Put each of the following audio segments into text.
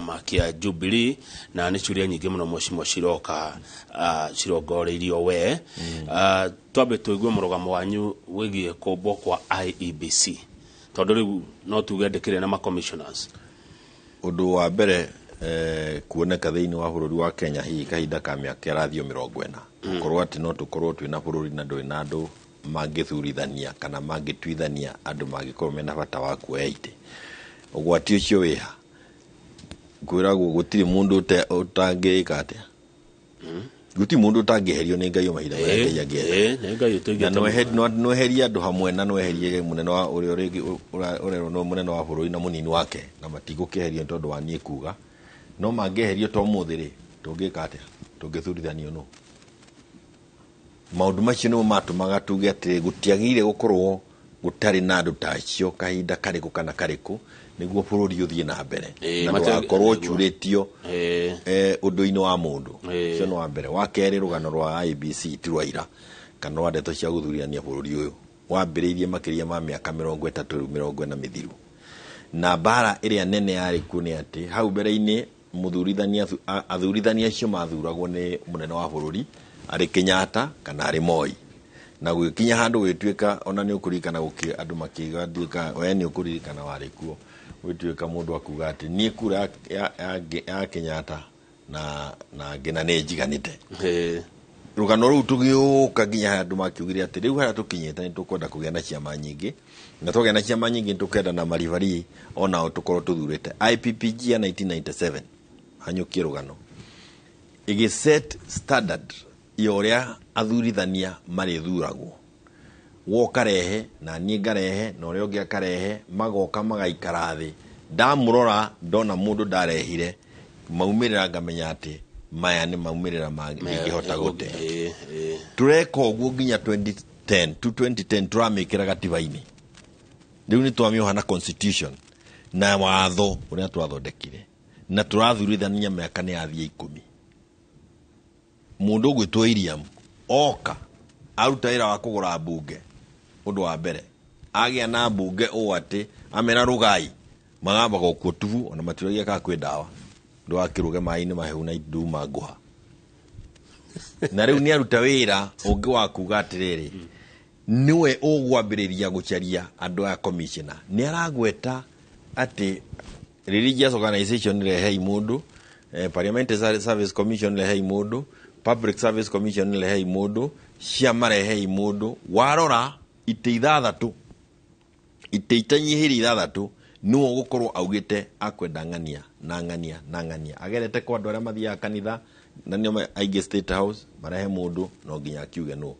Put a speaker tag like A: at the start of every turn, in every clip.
A: Kĩama kĩa Jubilee, na nĩ ciũria nyingĩ mũno mheshimiwa ciroka cirongoreirio we. Twambe tũigue mũrũgamo wanyu wĩgiĩ kũmbwo kwa IEBC, tondũ rĩu no tuge ndĩkĩrĩ na ma-commissioners.
B: Ũndũ wa mbere kuoneka thĩinĩ wa bũrũri wa Kenya hihi kahinda ka mĩaka ĩrathiĩ 40, gũkorwo atĩ no tũkorwo twĩna bũrũri na ndũrĩ na andũ mangĩthurithania kana mangĩtuithania andũ mangĩkorwo mena bata wa kuoya itĩ. Ũgwati ũcio wĩha? Kwĩragwo gũtirĩ mũndũ ũtangĩka atĩa, gũtirĩ mũndũ ũtangĩeherio nĩ Ngai o mahinda marĩa Ngai angĩenda.
A: Nĩ Ngai ũtũigĩte.
B: Na nweherie andũ hamwe na nweherie mũnene wa ũrĩa rĩngĩ ũrerwo nĩ mũnene wa bũrũri na mũnini wake, na matigũkĩeherio nĩ tondũ wa niĩ kuga. No mangĩeherio to mũthĩ rĩ, tũngĩka atĩa? Tũngĩthurithanio nũ? Maũndũ macio nĩmo matũmaga tuge atĩ gũtiagĩrĩire gũkorwo gũtarĩ na andũ ta acio kahinda karĩkũ kana karĩkũ, nĩguo bũrũri ũthiĩ na mbere na ndũgakorwo ũcurĩtio ũndũ-inĩ wa mũndũ. Ũcio nĩ wa mbere. Wa kerĩ, rũgano rwa IEBC ti rwa ira kana rwa ndeto cia gũthurania bũrũri ũyũ. Wambĩrĩirie makĩria ma mĩaka 30 rĩu, 40 mĩthiru, na mbara ĩrĩa nene yarĩ kuo nĩ atĩ hau mbere-inĩ mũthurithania athurithania acio mathuragwo nĩ mũnene wa bũrũri, arĩ Kenyatta kana arĩ Moi, na gũgĩkinya handũ gũgĩtuĩka, ona nĩ ũkũririkana gũkĩ andũ makĩiga ndiũka, we nĩ ũkũririkana warĩ kuo, gũgĩtuĩka mũndũ akuga atĩ niĩ kura ya Kenyatta na ngina nĩ njiganĩte. Rũgano rũu tũgĩũka nginya harĩa andũ makiugire atĩ rĩu harĩa tũkinyĩte nĩ tũkwenda kũgĩa na ciama nyingĩ, na twagĩa na ciama nyingĩ nĩ tũkwenda na maribari onao tũkorwo tũthurĩte. IPPG ya 1997, hanyũkie rũgano, ĩgĩ set standard ya ũrĩa athurithania marĩthuragwo. Woka rehe na niĩ ngarehe na ũrĩa ũngĩ akarehe, magoka magaikara thĩ, ndamũrora ndona mũndũ ndarehire maumĩrĩra, ngamenya atĩ maya nĩ maumĩrĩra mangĩhota gũte. Tũreka ũguo nginya 2010 to 2010, tũramĩkĩra gatiba-inĩ. Rĩu nĩ twamĩoha na constitution na watho ũrĩa twathondekire, na tũrathurithania mĩaka nĩ yathiĩ 10. Mũndũ ũgwĩtwo William oka aruta wĩra wa kũgũra mbunge. Ũndũ wa mbere agĩa na mbunge ũũ atĩ amera rũgai magambaga okuo tubu, ona matiragia kana kwĩ ndawa, ndũgakĩrũge maĩ-inĩ mahehu na nduma ngũha. Na rĩu nĩ aruta wĩra ũngĩ wa kuga atĩrĩrĩ, nĩwe ũgwambĩrĩria gũcaria andũ aya commissioner. Nĩ aragweta atĩ religious organization rehei mũndũ, Parliamentary Service Commission rehei mũndũ, Public Service Commission rehei mũndũ, ciama rehei mũndũ. Warora itĩ 6, itĩ itanyihĩire 6, nĩwe ũgũkorwo augĩte akwenda ng'ania na ng'ania na ng'ania, agerete kwa andũ arĩa mathiaga kanitha na nĩo aingĩ State House, marehe mũndũ, no nginya akiuge nũ.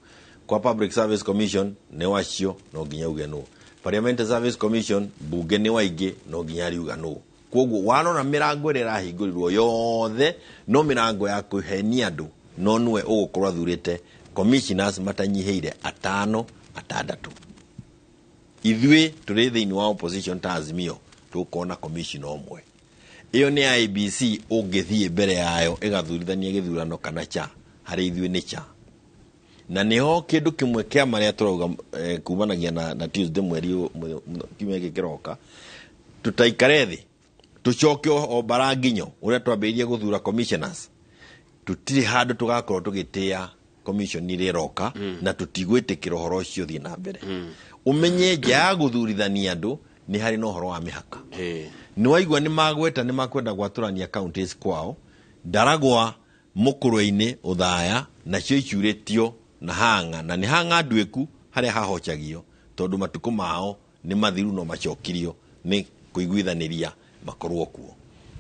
B: Kwa Public Service Commission nĩ wacio, no nginya uge nũ. Parliamentary Service Commission mbunge nĩ waingĩ, no nginya ariuga nũ. Koguo warora mĩrango ĩrĩa ĩrahingũrirwo yothe no mĩrango ya kũhenia andũ, no nĩwe ũgũkorwo athurĩte commissioners matanyihĩire atano, atandatũ. Ithuĩ tũrĩ thĩinĩ wa opposition ta Azimio tũgũkorwo na commissioner ũmwe. Ĩyo nĩ IEBC ũngĩthiĩ mbere yayo ĩgathurithania gĩthurano kana cha harĩ ithuĩ nĩ cha, na nĩho kĩndũ kĩmwe kĩa marĩa tũrauga kumanagia na Tuesday mweri kiumia gĩkĩ kĩroka, tũtaikare thĩ tũcoke o bara nginyo ũrĩa twambĩrĩirie gũthura commissioners. Tũtirĩ handũ tũgakorwo tũgĩtĩa commission ĩrĩa ĩroka, na tũtigwĩtĩkĩra ũhoro ũcio ũthiĩ na mbere. Ũmenye nja ya gũthurithania andũ nĩ harĩ na ũhoro wa mĩhaka. Nĩ waigua nĩ magweta nĩ makwenda gwatũrania counties kwao, Ndaragwa, Mũkũrwe-inĩ, Ũthaya, nacio icurĩtio na hang'a, na nĩ hang'a nduĩku harĩa hahocagio, tondũ matukũ mao nĩ mathiru no macokirio nĩ kũiguithanĩria makorwo kuo.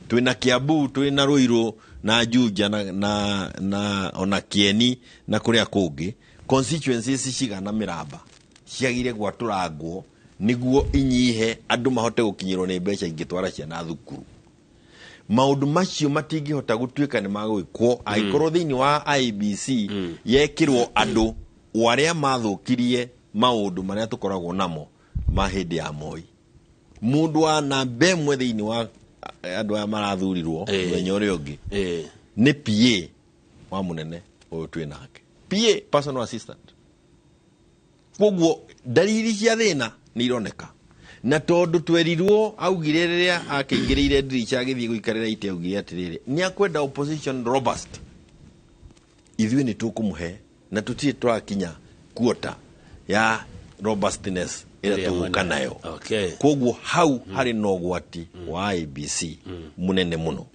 B: Twĩna Kiambu, twĩna Ruiru na Juja na ona Kieni na kũrĩa kũngĩ, constituencies cigana mĩramba ciagire gwatũrangwo nĩguo inyihe, andũ mahote gũkinyĩrwo nĩ mbeca ingĩtwara ciana thukuru. Maũndũ macio matingĩhota gũtuĩka nĩ magwĩkwo angĩkorwo thĩinĩ wa IEBC yekĩrwo andũ o arĩa mathũkirie maũndũ marĩa tũkoragwo namo ma hĩndĩ ya Moi. Mũndũ wa namba 1 thĩinĩ wa andũ aya marathurirwo mũthenya ũrĩa ũngĩ nĩ PA wa mũnene ũyũ twĩ nake, PA, personal assistant. Koguo ndariri cia thĩna nĩ ironeka. Na tondũ twerirwo augire rĩrĩa akĩingĩrĩire ndirica agĩthiĩ gũikarĩra itĩ, augire atĩrĩrĩ, nĩ akwenda opposition robust. Ithuĩ nĩ tũkũmũhe na tũtirĩ tũrakinya kuota ya robustness ĩrĩa
A: Ĩrĩa
B: tũgũka
A: mwena.
B: nayo. Koguo hau harĩ na ũgwati wa IEBC mũnene mũno.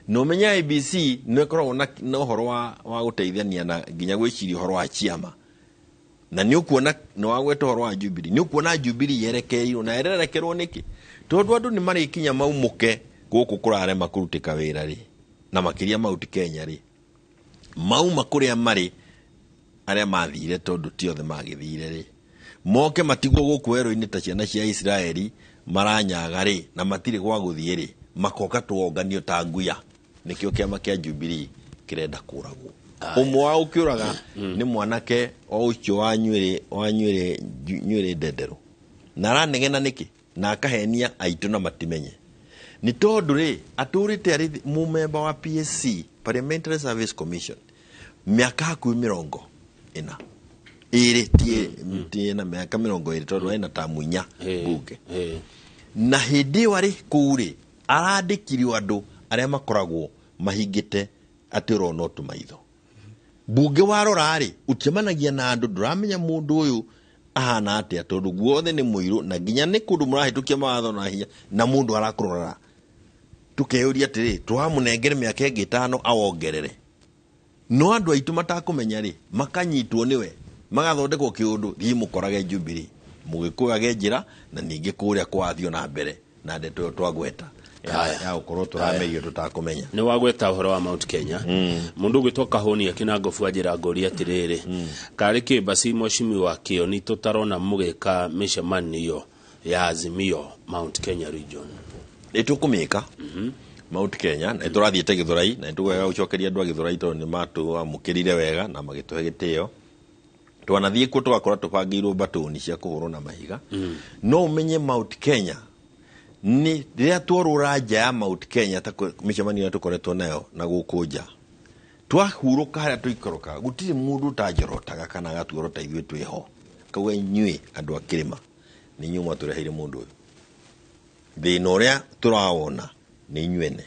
B: Na ũmenye IEBC nĩ ĩkoragwo na ũhoro wa gũteithania na nginya gwĩciria ũhoro wa ciama. Na nĩ ũkuona nĩ wagweta ũhoro wa Jubilee, nĩ ũkuona Jubilee yerekeirwo na ĩrerekerwo nĩkĩ? Tondũ andũ nĩ marĩkinya maumũke gũkũ kũrarema kũrutĩka wĩra rĩ, na makĩria Mount Kenya rĩ, mauma kũrĩa marĩ arĩa mathire, tondũ ti othe magĩthire rĩ, moke matigwo gũkũ werũ-inĩ ta ciana cia Isiraeli maranyaga rĩ, na matirĩ gwa gũthiĩ rĩ, makoka tuonganio ta nguya. Nĩkĩo kĩama kĩa Jubilee kĩrenda kũragwo. Ũmwe wa ũkĩũraga nĩ mwanake o ũcio wa nywĩrĩ, wa nywĩrĩ, nywĩrĩ ndenderũ, na aranegena nĩkĩ na akahenia aitũ na matimenye nĩ tondũ rĩ, atũrĩte arĩ mũmemba wa PSC, Parliamentary Service Commission, mĩaka hakuhĩ 40, ĩrĩ ti na mĩaka 20, tondũ ena tamu 4 bunge. Na hĩndĩ ĩyo arĩ kũu rĩ, arandĩkirio andũ arĩa makoragwo mahingĩte atĩ ũrona tũmaitho bunge. Warora rĩ, ũcemanagia na andũ ndũramenya mũndũ ũyũ ahana atĩa, tondũ guothe nĩ mũirũ, na nginya nĩ kũndũ mũrahĩtũkia mawatho na hinya na mũndũ arakũrora. Tũkeyũria atĩrĩ, tũramũnengere mĩaka ĩngĩ 5 awongerere, no andũ aitũ matakũmenya rĩ, makanyitwo nĩwe, magathondekwo kĩũndũ, thiĩ mũkorage Jubilee, mũgĩkũyũ age njĩra, na ningĩ kũrĩa kwathio na mbere na ndeto ĩyo twagweta ya gũkorwo tũramerio tũtakũmenya.
A: Nĩ wagweta ũhoro wa Mount Kenya. Mũndũ ũgwĩtwo Kahũni akĩna ngobu anjĩra ngũria atĩrĩrĩ, karĩ kĩ basi mheshimiwa Kĩoni tũtarona mũgĩka mĩcemanio ya Azimio Mount Kenya region?
B: Nĩ tũkũmĩka Mount Kenya, na nĩ tũrathiĩte Gĩthũrai, na nĩ tũkwega gũcokeria andũ a Gĩthũrai tondũ nĩ matwamũkĩrire wega na magĩtũhe gĩtĩo. Twanathiĩ kuo tũgakora tũbangĩirwo mbatũni cia kũhũrwo na mahiga. No ũmenye Mount Kenya nĩ rĩrĩa tworũra nja ya Mount Kenya, ta mĩcemanio ĩrĩa tũkoretwo nayo na gũkũ nja, twahurũka harĩa tũikũrũkaga, gũtirĩ mũndũ ũtanjorotaga kana agatuorota ithuĩ twĩho, kauga inyuĩ andũ a kĩrĩma nĩ inyuĩ mwatũreheire mũndũ ũyũ, thĩna ũrĩa tũrawona nĩ inyuĩ ene.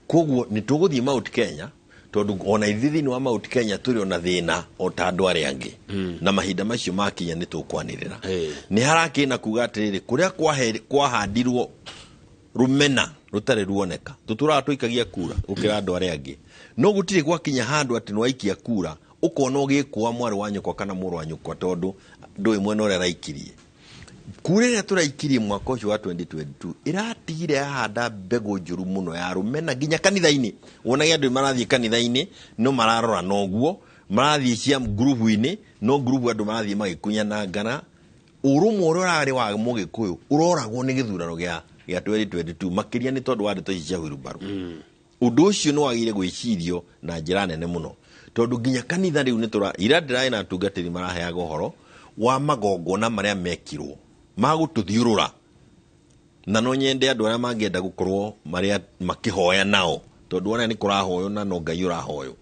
B: Koguo nĩ tũgũthiĩ Mount Kenya, tondũ ona ithuĩ thĩinĩ wa Mount Kenya tũrĩ ona thĩna o ta andũ arĩa angĩ, na mahinda macio makinya nĩ tũkwanĩrĩra. Nĩ harakĩna kuga atĩrĩrĩ, kũrĩa kwahandirwo rũmena rũtarĩ ruoneka, tũtũraga tũikagia kura gũkĩra andũ arĩa angĩ, no gũtirĩ gwakinya handũ atĩ nĩwaikia kura ũkona ũgĩkũa mwarĩ wa nyũkwa kana mũrũ wa nyũkwa, tondũ ndũĩ mwena ũrĩa araikirie kura. Ĩrĩa tũraikirie mwaka ũcio wa 2022 ĩratigire yahanda mbegũ njũru mũno ya rũmena nginya kanitha-inĩ. Wonage andũ marathiĩ kanitha-inĩ no mararora noguo marathiĩ cia ngurubu-inĩ, no ngurubu andũ marathiĩ magĩkunyanangana. Ũrũmwe ũrĩa ũrarĩ wa mũgĩkũyũ ũroragwo nĩ gĩthurano gĩa 2022, makĩria nĩ tondũ wa ndeto ici cia wheelbarrow. Ũndũ ũcio nĩ wagĩrĩire gwĩcirio na njĩra nene mũno, tondũ nginya kanitha rĩu nĩ tũra ira ndĩrarĩ na atungatĩri maraheaga ũhoro wa magongona marĩa mekirwo ma gũtũthiũrũra, na no nyende andũ arĩa mangĩenda gũkorwo marĩa makĩhoya nao, tondũ ona nĩ kũrahoywo na no Ngai ũrahoywo,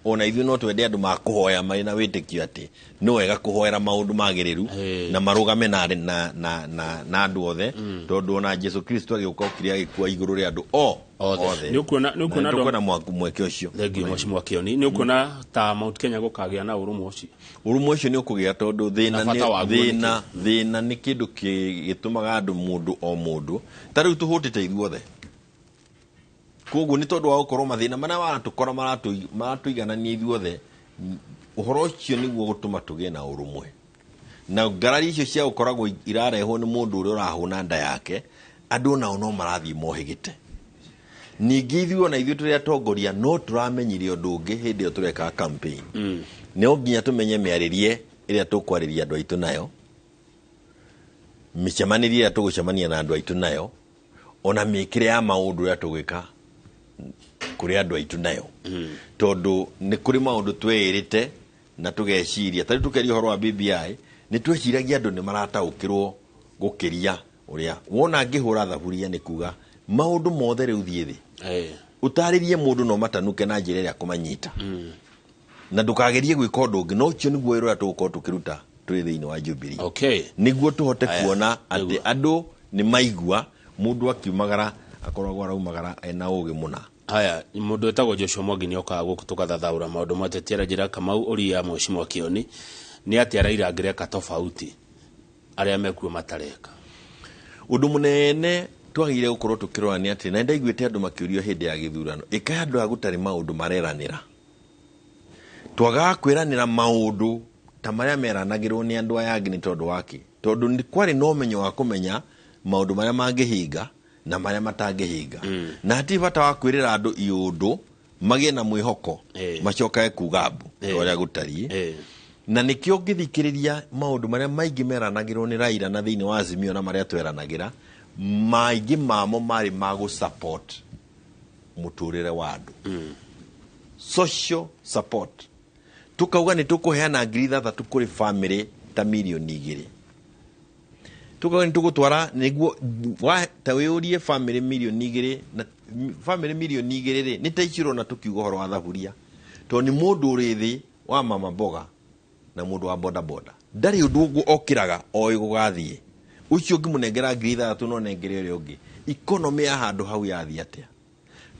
B: ona ithuĩ no twende andũ makũhoya marĩ na wĩtĩkio atĩ nĩ wega kũhoera maũndũ magĩrĩru na marũgame na andũ othe, tondũ ona Jesu Kristo agĩũka okire agĩkua igũrũ rĩa andũ o
A: othe. Nĩ ũkuona
B: Na nĩtũkwenda mweke ũcio.
A: Thengiũ mheshimiwa Kĩoni. Nĩ ũkuona ta Mount Kenya gũkagĩa na ũrũmwe ũcio?
B: Ũrũmwe ũcio nĩ ũkũgĩa, tondũ thĩna
A: Na bata
B: nĩ
A: waguo nĩ
B: thĩna nĩ kĩndũ gĩtũmaga andũ mũndũ o mũndũ ta rĩu tũhũtĩte ithuothe. Koguo nĩ tondũ wa gũkorwo mathĩna marĩa maratũkora maratũiganania ithuothe, ũhoro ũcio nĩguo gũtũma tũgĩe na ũrũmwe, na ngarari icio cia gũkoragwo irarehwo nĩ mũndũ ũrĩa ũrahũna nda yake, andũ nao no marathiĩ mohĩgĩte. Ningĩ ithuĩ ona ithuĩ tũrĩ atongoria no tũramenyire ũndũ ũngĩ hĩndĩ ĩyo tũrekaga campaign. No nginya tũmenye mĩarĩrie ĩrĩa tũkwarĩria andũ aitũ nayo, mĩcemanĩrie ĩrĩa tũgũcemania na andũ aitũ nayo, ona mĩkĩre ya maũndũ ĩrĩa tũgwĩka kũrĩ andũ aitũ nayo, tondũ nĩ kũrĩ maũndũ tweĩrĩte na tũgeciria. Ta rĩu tũkĩaria ũhoro wa BBI, nĩ tweciragia andũ nĩ marataũkĩrwo gũkĩria ũrĩa wona ngĩhũra thaburia, nĩ kuga maũndũ mothe rĩu thiĩ thĩ ũtarĩrie mũndũ no matanuke na njĩra ĩrĩa kũmanyita, na ndũkagerie gwĩka ũndũ ũngĩ. No ũcio nĩguo wĩra ũrĩa tũgũkorwo tũkĩruta. Tũrĩ thĩinĩ wa Jubilee. Nĩguo tũhote
A: Aya,
B: kuona atĩ
A: nĩguo.
B: andũ nĩ maigua mũndũ akiumagara akoragwo araumagara ena ũgĩ mũna.
A: Haya, mũndũ wĩtagwo Joshua Mwangi nĩ okaga gũkũ tũgathathaũra maũndũ ma ũteti. Aranjĩra Kamau ũria Mheshimiwa Kioni nĩ atĩa Raila angĩreka tofauti arĩa mekuo matareka.
B: Ũndũ mũnene twagĩrĩire gũkorwo tũkĩrora nĩ atĩ, na nĩndaiguĩte andũ makĩũrio hĩndĩ ya gĩthurano, ĩka andũ aya gũtarĩ maũndũ mareranĩra. Twagaga kwĩranĩra maũndũ ta marĩa meranagĩrwo nĩ andũ aya angĩ nĩ tondũ wa kĩ? Tondũ nĩ kwarĩ na ũmenyo wa kũmenya maũndũ marĩa mangĩhinga na marĩa matangĩhinga. Na hatirĩ bata wa kwĩrĩra andũ iũndũ magĩe na mwĩhoko macokage kuga mbu ta ũrĩa gũtariĩ. Na nĩkĩo ngĩthikĩrĩria maũndũ marĩa maingĩ meranagĩrwo nĩ Raila na thĩinĩ wa Azimio na marĩa tweranagĩra, maingĩ mamo marĩ ma gũ-support mũtũrĩre wa andũ. Social support. Tukauga nĩ tũkũheana 6,000 kũrĩ famĩlĩ ta 2 mirioni. Tukauga nĩ tũgũtwara nĩguo ta wĩũrie famĩlĩ 2 mirioni na famĩlĩ 2 mirioni rĩ, nĩ ta icio ũrona tũkiuga ũhoro wa thaburia, tondũ nĩ mũndũ ũrĩ thĩ wa mama mboga na mũndũ wa boda boda ndarĩ ũndũ ũguo okĩraga oĩ gũgathiĩ. Ũcio ũngĩmũnengera 6,000 no nengere ũrĩa ũngĩ. Economy ya handũ hau yathiĩ atĩa?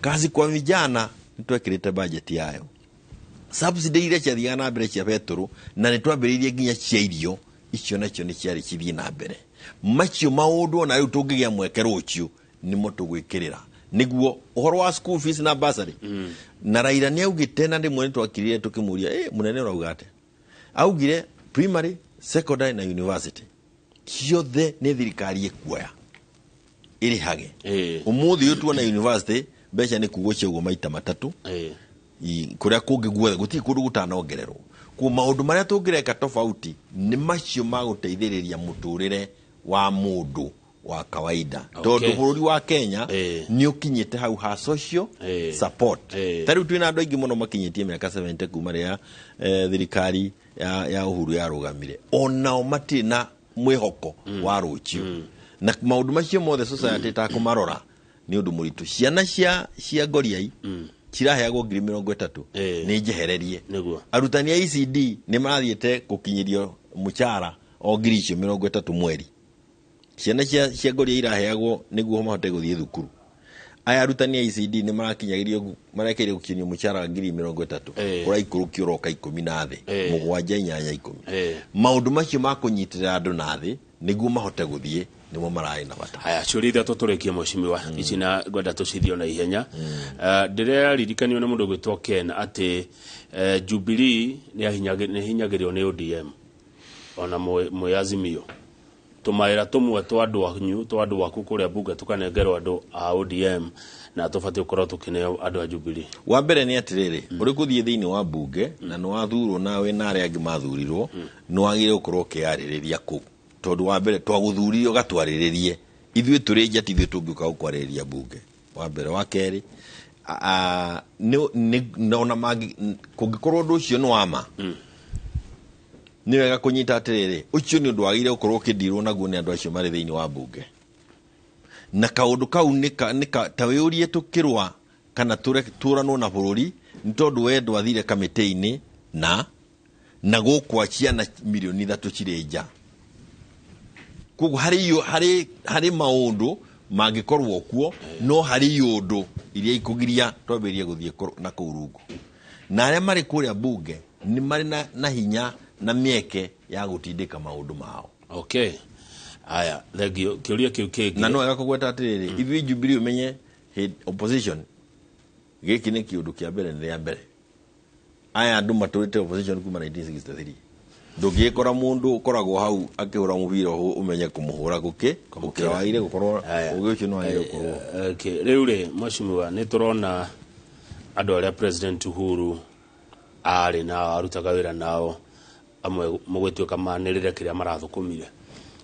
B: Kazi kwa vijana nĩ twekĩrĩte budget yayo, subsidy iria ciathiaga na mbere cia betũrũ, na nĩ twambĩrĩirie nginya cia irio, icio nacio nĩ ciarĩ cithiĩ na mbere. Macio maũndũ ona rĩu tũngĩgĩa mweke rũciũ nĩmo tũgwĩkĩrĩra, nĩguo ũhoro wa school fees na bursary. Na Raila nĩ augĩte, na rĩmwe nĩ twakirire tũkĩmũria, mũnene ũrauga atĩa? Augire primary, secondary na university ciothe nĩ thirikari ĩkuoya ĩrĩhage. Ũmũthĩ ũyũ tuona university mbeca nĩ kugwo ciaugwo maita matatũ. Kũrĩa kũngĩ guothe gũtirĩ kũndũ gũtanongererwo. Kuo maũndũ marĩa tũngĩreka tofauti nĩ macio ma gũteithĩrĩria mũtũrĩre wa mũndũ wa kawaida, tondũ bũrũri wa Kenya nĩ ũkinyĩte hau ha social support. Ta rĩu twĩna andũ aingĩ mũno makinyĩtie mĩaka 70 kuma rĩrĩa thirikari ya Uhuru yarũgamire, onao matirĩ na mwĩhoko wa rũciũ. Na maũndũ macio mothe society ĩtakũmarora nĩ ũndũ mũritũ. Ciana cia ngoriai ciraheagwo 30,000 nĩ njehererie. Arutani a ECD nĩ marathiĩte gũkinyĩrio mũcara o 30,000 mweri. Ciana cia ngoria iraheagwo nĩguo mahote gũthiĩ thukuru. Aya arutani a ECD nĩ marakinyagĩrio, marekeire gũkinyio mũcara wa 30,000, ũraikũrũkio ũroka 10 na thĩ, 7, 8, 10. Maũndũ macio ma kũnyitĩrĩra andũ na thĩ nĩguo mahote gũthiĩ nĩmo mararĩ na bata.
A: Haya, ciũria ithatũ tũrĩkie, mheshimiwa, ici na ngwenda tũcithio na ihenya. Ndĩraririkanio nĩ mũndũ ũgwĩtwo Ken atĩ Jubilee nĩ hinyagĩrio nĩ ODM ona mwĩ Azimio, tũmawĩra tũmwe twa andũ anyu, twa andũ aku kũrĩa bunge, tũkanengerwo andũ a ODM na tũbatiĩ gũkorwo tũkĩneo andũ a Jubilee.
B: Wa mbere nĩ atĩrĩrĩ, ũrĩ gũthiĩ thĩinĩ wa mbunge na nĩ wathurwo na wĩ na arĩa angĩ mathurirwo, nĩ wagĩrĩire gũkorwo ũkĩarĩrĩria kũu, tondũ wa mbere twagũthurire ũgatwarĩrĩrie ithuĩ tũrĩ nja, ti ithuĩ tũngĩũka gũkwarĩrĩria mbunge. Wa mbere. Wa kerĩ, na ona kũngĩkorwo ũndũ ũcio nĩ wa ma, nĩ wega kũnyita atĩrĩrĩ, ũcio nĩ ũndũ wagĩrĩire gũkorwo ũkĩndirwo naguo nĩ andũ acio marĩ thĩinĩ wa mbunge. Na kaũndũ kau nĩ ta wĩũrie tũkĩrũa kana tũranwo na bũrũri, nĩ tondũ we ndwathire kamĩtĩ-inĩ na gũkwa ciana 3 mirioni cirĩ nja. Koguo harĩ maũndũ mangĩkorwo kuo, no harĩ iũndũ iria ikũgiria twambĩrĩrie gũthiĩ na kũu rungu, na arĩa marĩ kũrĩa mbunge nĩ marĩ na hinya na mĩeke ya gũtindĩka maũndũ mao.
A: Okay, haya, thengio. Kĩũria kĩu kĩngĩ.
B: Na no wega kũgweta atĩrĩrĩ, ithuĩ Jubilee, ũmenye opposition gĩkĩ nĩ kĩũndũ kĩa mbere, nĩ rĩa mbere aya andũ matũrĩte opposition kuma 1963. Ndũngĩgĩkora mũndũ ũkoragwo hau akĩhũra mũbira ũmenye kũmũhũra gũkĩra wagĩrĩire gũkorwo
A: Aya.
B: ũgĩ ũcio nĩ wagĩrĩire gũkorwo.
A: Okay. Rĩu rĩ, mheshimiwa, nĩ tũrona andũ arĩa President Uhuru arĩ nao, arutaga wĩra nao, amwe mũgĩtuĩka manĩrĩre kĩrĩa marathũkũmire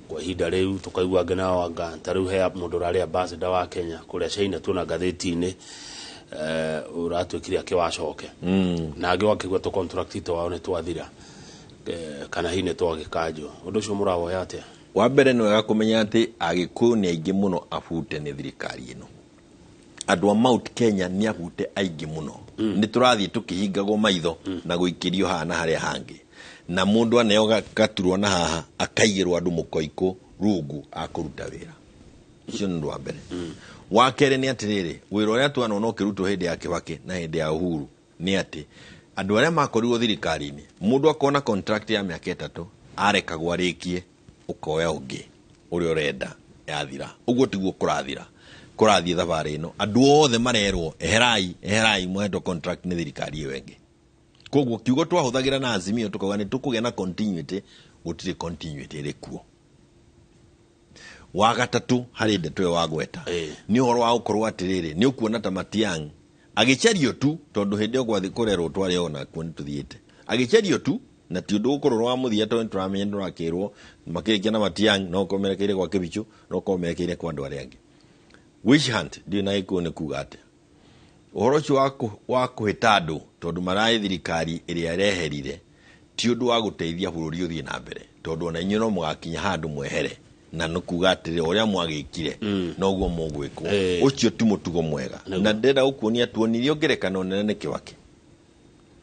A: kwa ihinda rĩu, tũkaigua angĩ nao anga ta rĩu he mũndũ ũrarĩ ambassador wa Kenya kũrĩa China, tuona ngathĩti-inĩ, ũratuĩkire akĩwacoke, na angĩ wakĩgua tũ contract twao nĩ twathira, kana hihi nĩ twagĩkanjwo. Ũndũ ũcio mũrawoya atĩa?
B: Wa mbere nĩ wega kũmenya atĩ Agĩkũyũ nĩ aingĩ mũno abute nĩ thirikari ĩno. Andũ a Mount Kenya nĩ abute aingĩ mũno. Nĩ tũrathiĩ tũkĩhingagwo maitho na gũikĩrio haha na harĩa hangĩ. Na mũndũ aneo gaturwa na haha akaigĩrwo andũ mũkoikũ rungu akũruta wĩra. Ũcio nĩ ũndũ wa mbere. Wa kerĩ nĩ atĩrĩrĩ, wĩra ũrĩa twanona ũkĩrutwo hĩndĩ ya Kibaki na hĩndĩ ya Uhuru nĩ atĩ andũ arĩa makorirwo thirikari-inĩ, mũndũ akona contract ya mĩaka 3 arekagwo arĩkie, ũkoya ũngĩ ũrĩa ũrenda yathira. Ũguo tiguo kũrathira, kũrathiĩ thabarĩ ĩno andũ othe marerwo eherai, eherai, mwahetwo contract nĩ thirikari ĩyo ĩngĩ. Koguo kiugo twahũthagĩra na Azimio tukauga nĩ tũkũgĩa na continuity, gũtirĩ continuity ĩrĩ kuo. Wa gatatũ harĩ ndeto ĩyo wagweta nĩ ũhoro wa gũkorwo atĩrĩrĩ, nĩ ũkuona ta Matiang'i agĩcario tu, tondũ hĩndĩ ĩyo gwathi kũrerwo twarĩ ona kuo nĩ tũthiĩte, agĩcario tu na ti ũndũ gũkorwo wa mũthia, tondũ nĩtũramenya nĩtũrakĩrwo makĩrĩkia na Matiang'i no ũkorwo merekeire gwa Kĩbichũ, no ũkorwo merekeire kwa andũ arĩa angĩ. Witch hunt ndiũĩ na Gĩkũyũ nĩ kuga atĩa. Ũhoro ũcio wa kũhĩta andũ tondũ mararĩ thirikari ĩrĩa ĩreherire ti ũndũ wa gũteithia bũrũri ũthiĩ na mbere, tondũ ona inyuĩ no mũgakinya handũ mwehere na nĩ kuga atĩrĩ ũrĩa mwagĩkire noguo mũgwĩkwo. Ũcio ti mũtugo mwega. Na ndĩrenda gũkuonia tuonirio ngerekano nene nĩ Kibaki,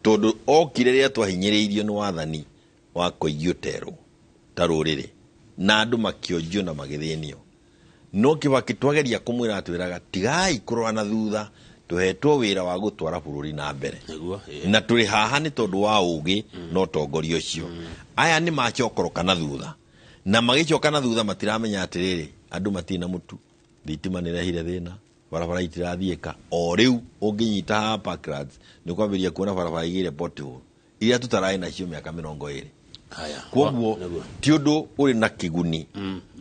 B: tondũ okire rĩrĩa twahinyĩrĩirio nĩ wathani wa Koigi Ũterwo ta rũrĩrĩ na andũ makĩonjio na magĩthĩnio. No Kibaki twageria kũmwĩra atwĩraga tigai kũrora na thutha, tũhetwo wĩra wa gũtwara bũrũri na mbere. Na tũrĩ haha nĩ tondũ wa ũgĩ na ũtongoria ũcio. Aya nĩ macokoroka na thutha, na magĩcoka na thutha matiramenya atĩrĩrĩ, andũ matirĩ na mũtu, thitima nĩ ĩrehire thĩna, barabara itirathiĩka. O rĩu ũngĩnyita haha Parklands nĩ ũkwambĩrĩria kuona barabara igĩire pothole iria tũtararĩ nacio mĩaka 20. Koguo ti ũndũ ũrĩ na kĩguni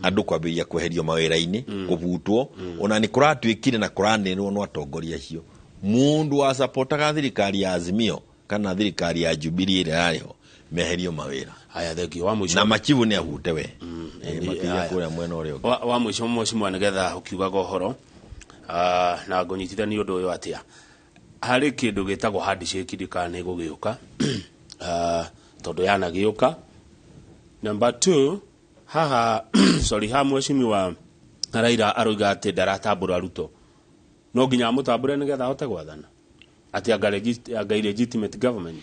B: andũ kwambĩrĩria kweherio mawĩra-inĩ, kũbutwo, ona nĩ kũratuĩkire na kũranĩrwo no atongoria acio. Mũndũ wacapotaga thirikari ya Azimio kana thirikari ya Jubilee ĩrĩa yarĩ ho meherio mawĩra.
A: Haya, thank you. Wa mũico
B: na machibu nĩ ahute we. Makĩria kũrĩa mwena ũrĩa ũngĩ.
A: Wa mũico mheshimiwa, nĩgetha ũkiugaga ũhoro na ngũnyitithania ũndũ ũyũ atĩa, harĩ kĩndũ gĩtagwo handshake ndikana nĩ gũgĩũka, tondũ yanagĩũka. Number 2 haha, sorry, haha mheshimiwa Raila aroiga atĩ ndaratambũra Ruto, no nginya amũtambũre nĩgetha ahote gwathana, atĩ anga illegitimate government,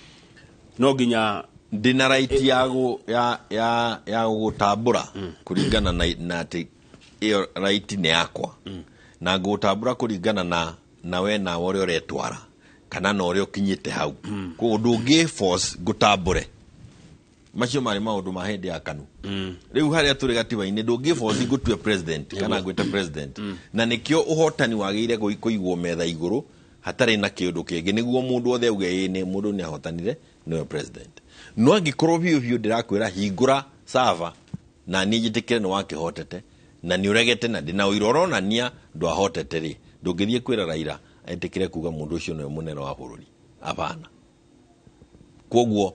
A: no nginya
B: ndĩna right ya gũgũtambũra kũringana na atĩ ĩyo right nĩ yakwa, na ngũgũtambũra kũringana na we nawe ũrĩa ũretwara kana na ũrĩa ũkinyĩte hau. Koguo ndũngĩ force ngũtambũre. Macio marĩ maũndũ ma hĩndĩ ya KANU. Rĩu harĩa tũrĩ gatiba-inĩ ndũngĩ force ngũtue president kana ngwĩte president, na nĩkĩo ũhotani wagĩrĩire kũigwo metha igũrũ hatarĩ na kĩũndũ kĩngĩ, nĩguo mũndũ othe auge ĩĩ nĩ mũndũ nĩ ahotanire nĩwe president. No angĩkorwo biũ biũ ndĩrakwĩra hingũra server na niĩ njĩtĩkĩre nĩ wakĩhotete na nĩ ũregete na ndĩna ũira ũronania ndwahotete rĩ, ndũngĩthiĩ kwĩra Raila etĩkĩre kuga mũndũ ũcio nĩwe mũnene wa bũrũri. Hapana. Koguo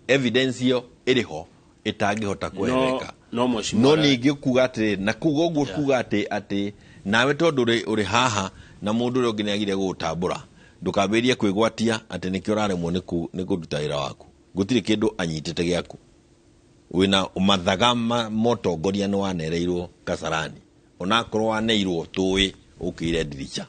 B: evidence ĩyo ĩrĩ ho ĩtangĩhota kwehereka.
A: No mheshimiwa
B: No ningĩ kuga atĩrĩ, na kuga ũguo kuga atĩ nawe tondũ ũrĩ haha na mũndũ ũrĩa ũngĩ nĩagire gũgũtambũra, ndũkambĩrĩrie kwĩgwatia atĩ nĩkĩo ũraremwo nĩ kũruta wĩra waku. Gũtirĩ kĩndũ anyitĩte gĩaku. Wĩna mathaga motongoria nĩ wanereirwo Kasarani, onakorwo waneirwo tũĩ ũkĩire ndirica,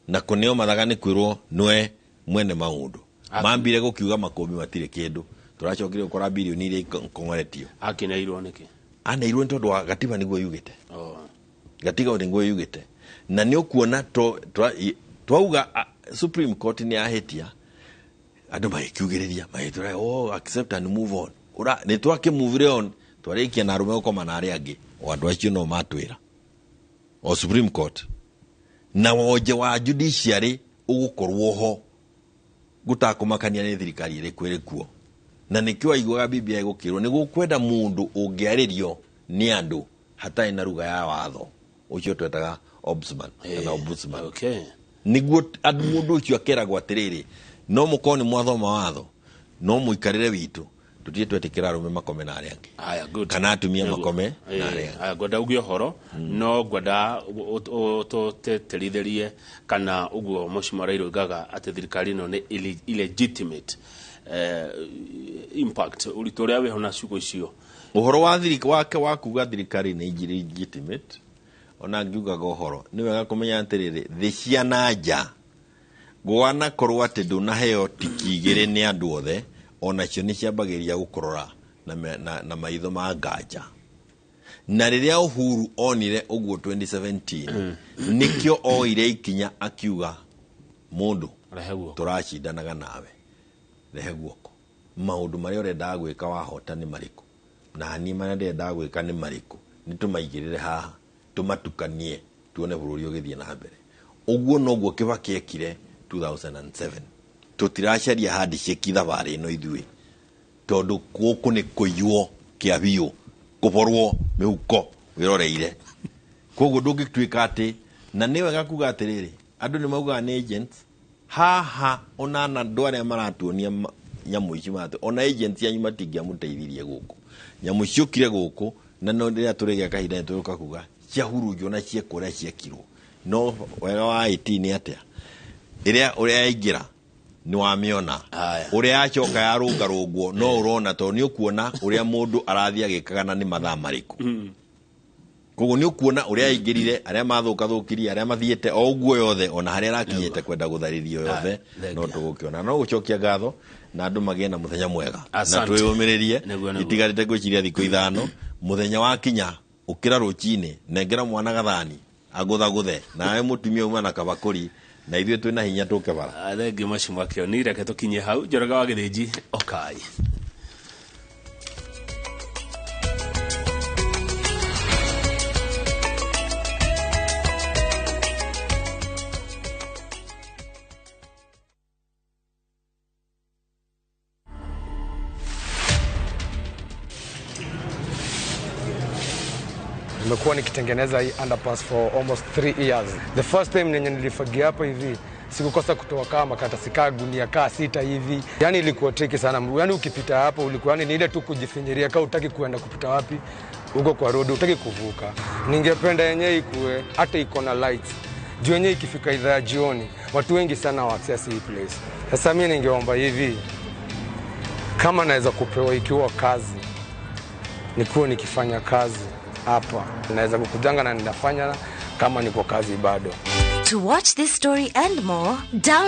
B: na kũneo mathaga nĩ kwĩrwo nĩwe mwene maũndũ. Mambire gũkiuga makũmbĩ matirĩ kĩndũ, tũracokire gũkora bilioni iria ikong'oretio.
A: Akĩneirwo nĩkĩ?
B: Aneirwo nĩ tondũ wa gatiba nĩguo yugĩte. Gatiba nĩguo yugĩte. Na nĩ ũkuona twauga Supreme Court nĩ yahĩtia, andũ magĩkiugĩrĩria, magĩtwĩra, oh, accept and move on. Ura, nĩ twakĩmove on, twarĩkia na arũme gũkoma na arĩa angĩ. O andũ acio no matwĩra. O Supreme Court. Na wonje wa judiciary ũgũkorwo ho gũtakũmakania nĩ thirikari ĩrĩkũ ĩrĩ kuo. Na nĩkĩo aiguaga BBI gũkĩrwo nĩ gũkwenda mũndũ ũngĩarĩrio nĩ andũ hatarĩ na ruga ya watho, ũcio twetaga ombudsman kana ombudsman. Nĩguo andũ mũndũ ũcio akeragwo atĩrĩrĩ, no mũkorwo nĩ mwathoma watho, no mũikarĩre witũ tũtirĩ twetĩkĩra arũme makome na arĩa angĩ.
A: Aya, good.
B: Kana atumia
A: Nĩguo.
B: makome na arĩa angĩ.
A: Aya, ngwenda uge ũhoro, no ngwenda tũtĩtĩrithĩrie kana ũguo mheshimiwa Raila oigaga atĩ thirikari ĩno nĩ illegitimate. Impact ũritũ ũrĩa wĩho na ciugo icio.
B: Ũhoro wa wake wa kuga thirikari nĩ illegitimate, ona ngiugaga ũhoro nĩ wega kũmenya atĩrĩrĩ, thĩ cia na nja gwanakorwo atĩ ndũnaheo tiki igĩrĩ nĩ andũ othe, Onacio nĩ ciambagĩrĩria gũkũrora na maitho ma nganja. Na rĩrĩa Uhuru onire ũguo 2017, nĩkĩo oire ikinya akiuga mũndũ
A: Rehe guoko.
B: Tũracindanaga nawe, rehe guoko. Maũndũ marĩa ũrendaga gwĩka wahota nĩ marĩkũ, na niĩ marĩa ndĩrendaga gwĩka nĩ marĩkũ, nĩ tũmaigĩrĩre haha, tũmatukanie, tuone bũrũri ũgĩthiĩ na mbere. Ũguo noguo Kibaki ekire 2007. Tũtiracaria handshake thabarĩ ĩno ithuĩ, tondũ gũkũ nĩ kũiywo kĩa biũ, kũborwo mĩhuko wĩroreire. Koguo ndũngĩtuĩka atĩ, na nĩ wega kuga atĩrĩrĩ, andũ nĩ maugaga nĩ agents haha, ona na andũ arĩa maratuonia nyamũ ici maratu, ona agents anyu matingĩamũteithirie gũkũ. Nyamũ ciũkire gũkũ na no rĩrĩa tũrĩgĩa kahinda nĩ tũrĩũka kuga ciahurunjwo na ciekwo ũrĩa ciekirwo. No wega wa IT nĩ atĩa, ĩrĩa ũrĩa yaingĩra nĩ wamĩona,
A: Aya.
B: ũrĩa yacoka yarũngarũngwo no ũrona, tondũ nĩ ũkuona ũrĩa mũndũ arathiĩ agĩkaga na nĩ mathaa marĩkũ. Koguo nĩ ũkuona ũrĩa yaingĩrire, arĩa mathũkathũkirie, arĩa mathiĩte o ũguo yothe, ona harĩa arakinyĩte kwenda gũtharĩrio yothe.
A: Thank
B: No
A: you.
B: tũgũkĩona no gũcokia ngatho na andũ magĩe na mũthenya mwega na
A: Asante.
B: twĩyũmĩrĩrie.
A: Nĩguo, nĩguo.
B: Itigarĩte ngwĩciria thikũ 5. Mũthenya wakinya, ũkĩra rũcinĩ, nengera mwana gathani agũthagũthe, nawe mũtumia uma na kabakũri, na ithuĩ twĩna hinya tũke bara.
A: Thengiũ macio Kĩoni, reke tũkinye hau. Njoroge wa Gĩthĩnji, okai.
C: Nimekuwa nikitengeneza hii underpass for almost 3 years. The first time nenye nilifagia hapa hivi, sikukosa kutoa kama makaratasi kaa gunia kaa sita hivi. Yani ilikuwa tricky sana. Yani ukipita hapo ulikuwa yani ni ile tu kujifinyiria, kaa utaki kuenda kupita wapi huko kwa road, utaki kuvuka. Ningependa yenyewe ikuwe hata iko na lights, juu yenyewe ikifika idhaa ya jioni watu wengi sana wa access hii place. Sasa mimi ningeomba hivi, kama naweza kupewa ikiwa kazi, nikuwe nikifanya kazi hapa, naweza kukujanga na ninafanya kama niko kazi bado.
D: To watch this story and more, download